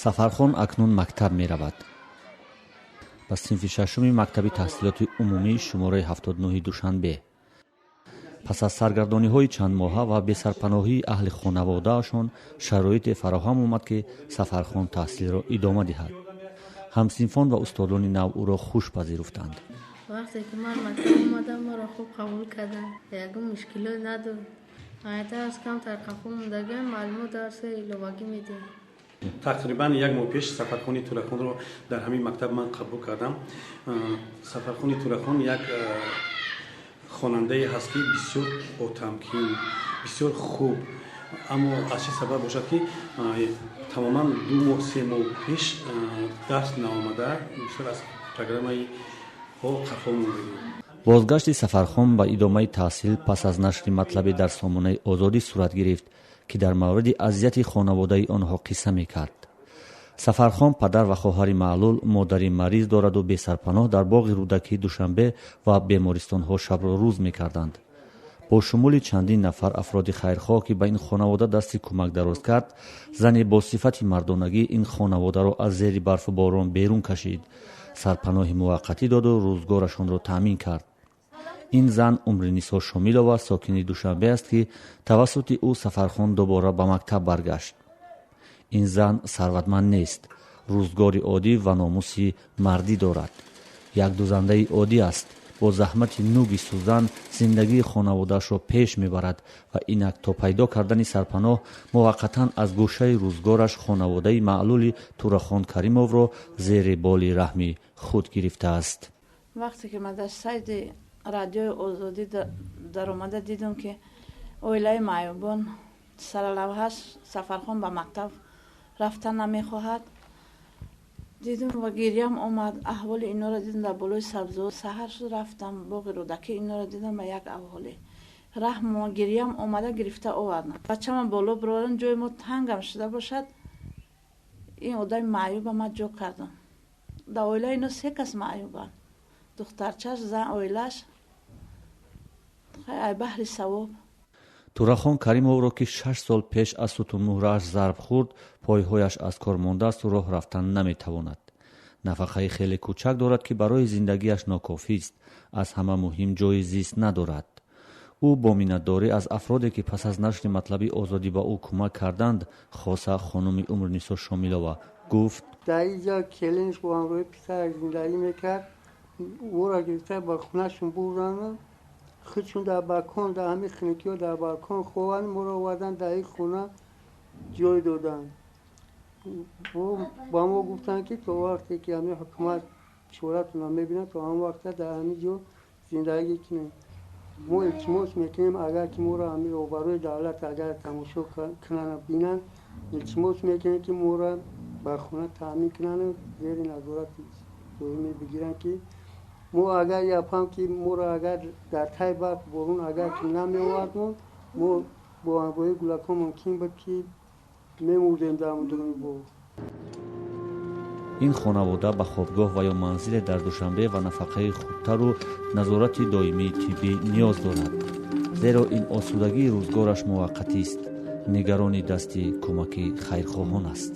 Сафархон акнун мактаб меравад, ба синфи шашуми мактаби таҳсилоти умумии шумораи 79-и Душанбе. Пас аз саргардониҳои чандмоҳа ва бесарпаноҳии аҳли хонаводаашон шароите фароҳам омад, ки Сафархон таҳсилро идома диҳад. Ҳамсинфон ва устодони нав ӯро хуш пазируфтанд. Вақте ки ман мактаб омадам, маро хуб қабул карданд, ягон мушкилот надод. Дарс камтар қафо мондагиам, маълумот дарси иловагӣ медиҳем. Тақрибан як моҳ пеш Сафархони Турахонро дар ҳамин мактаб ман қабул кардам. Сафархони Турахон як хонандае ҳаст, ки бисёр ботамкин, бисёр хуб, аммо аз чӣ сабаб бошад, ки тамоман 2 моҳ, 3 моҳ пеш дарс наомада, бисёр аз программаи ҳо қафо мондагӣ. Бозгашти Сафархон ба идомаи таҳсил пас аз нашри матлабе дар сомонаи Озодӣ сурат гирифт, ки дар мавриди азияти хонаводаи онҳо қисса мекард. Сафархон падар ва хоҳари маълул, модари мариз дораду бесарпаноҳ дар боғи Рӯдакии Душанбе ва бемористонҳо шабро рӯз мекарданд. Бо шумули чандин нафар афроди хайрхоҳ, ки ба ин хонавода дасти кӯмак дароз кард, зане бо сифати мардонагӣ ин хонаводаро аз зери барфу борон берун кашид, сарпаноҳи муваққатӣ доду рӯзгорашонро таъмин кард. Ин зан Умринисо Шомилова, сокини Душанбе аст, ки тавассути ӯ Сафархон дубора ба мактаб баргашт. Ин зан сарватманд нест, рӯзгори оддӣ ва номуси мардӣ дорад, як дузандаи оддӣ аст. Бо заҳмати нуги сӯзан зиндагии хонаводаашро пеш мебарад ва инак то пайдо кардани сарпаноҳ муваққатан аз гӯшаи рӯзгораш хонаводаи маълули Турахон Каримовро зери боли раҳми худ гирифтааст. Вақте ки ман дар сайти Радиои Озодӣ даромада дидам, ки оилаи маъюбон саралавҳаш Сафархон ба мактаб рафтан намехоҳад, дидам ва гирьям омад. Аҳволи инора дидам дар болои сабзо. Саҳар шуд, рафтам боғи Рӯдакӣ, инора дидам ба як аҳволе, раҳм, гирьям омада, гирифта овардам. Бачама боло бировардам, ҷои мо тангам шуда бошад, ин одами маъюба ман ҷо кардам. Дар оилаи ино се кас маъюбанд: духтарчаш, зан, оилаш. Ай баҳри савоб. Турахон Каримовро, ки 6 сол пеш аз сутунмуҳрааш зарб хӯрд, пойҳояш аз кор мондаасту роҳ рафтан наметавонад, нафақаи хеле кӯчак дорад, ки барои зиндагиаш нокофист. Аз ҳама муҳим, ҷои зист надорад. Ӯ бо миннатдорӣ аз афроде, ки пас аз нашри матлаби Озодӣ ба ӯ кӯмак карданд, хоса хонуми Умрнисо Шомилова, гуфт: Дар инҷа келинш бо ҳамроҳи писараш зиндагӣ мекард. Ӯро гирифта ба хонашон бурданд. Худшон дар балкон, дар ҳамин хунукиҳо дар балкон хованд. Моро овардан, дар ин хона ҷой доданд. Ба мо гуфтанд, ки то вақте ки ҳамин ҳукумат чоратонро мебинад, то ҳамон вақта дар ҳамин ҷо зиндагӣ кунем. Мо илтимос мекунем, агар ки моро ҳамин роҳбарои давлат агар тамошо кунанд, бинанд, илтимос мекунем, ки моро ба хона таъмин кунанду зери назорати доимӣ бигиранд, ки мо агар япам, ки моро агар дар таи барф борон агар ки намеовардмо, мо бо ҳамроҳии гулакҳо мумкин буд, ки мемурдем дар дуруни боғ. Ин хонавода ба хобгоҳ ва ё манзиле дар Душанбе ва нафақаи хубтару назорати доимии тиббӣ ниёз дорад, зеро ин осудагии рӯзгораш муваққатист. Нигарони дасти кӯмаки хайрхоҳон аст.